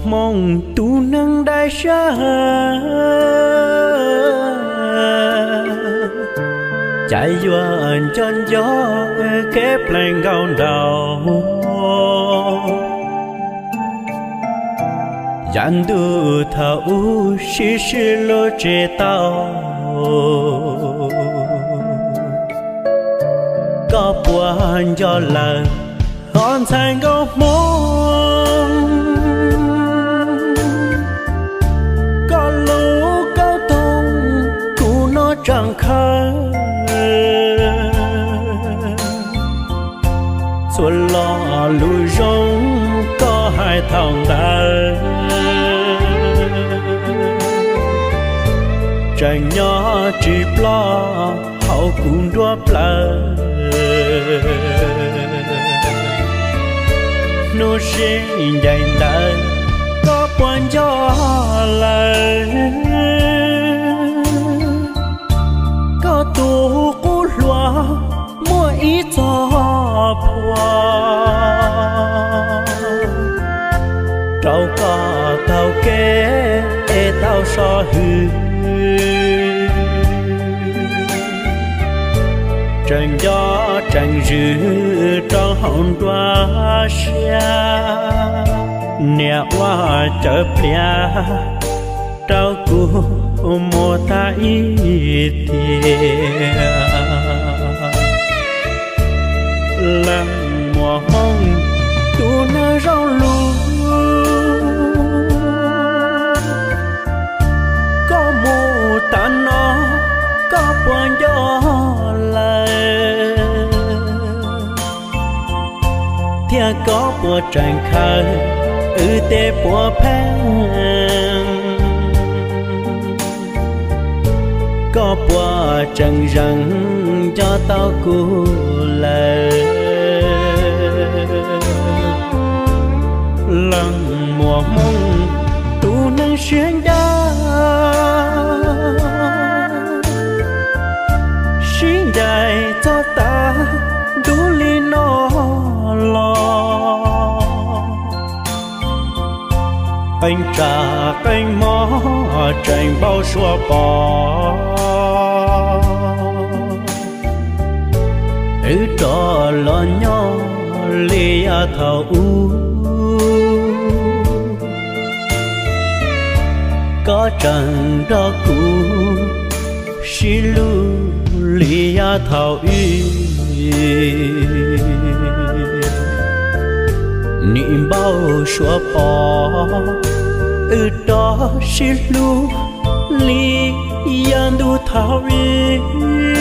Hmoob tus neeg dai siab, cas yuav nco nco kev plees nkaus nraud. Yav ntuj thaum ub sib sib hlub tsis tau, koj puas nco lawm, hos ntxhais nkauj Hmoob? Koj lub kaub toog kuv noj tseem khawb, txhua lo lus zoo koj hais thaum ntawd tseem nyob tsis ploj hauv kuv nruab plawv. Hnub sib ncaim ntawd koj puas nco lawm? Koj tus qub hluas muaj ib txoj phua rau koj taug kev es tau so hwm, tseem nco tseem zwm rau hauv nruab siab. Niam ua cawv pliav rau kuv mus tag ib tiam. Leej muam Hmoob tus neeg zoo lus, koj mus tas no koj puas nco lawm? Thiab koj puas tseem khaws wb tej puav pheej? Koj puas tseem zeem nco tau kuv lawm? Leej muam Hmoob tus neeg siab ncaj, sib ncaim txog tav ntuj li no los, qee tsa qee hmo tseem npau suav pom. Wb rov los nyob li yav thaum ub, koj tseem nrog kuv sib hlub li yav thaum ub. Nim npau suav pom wb rov sib hlub li yav ntuj thaum ub.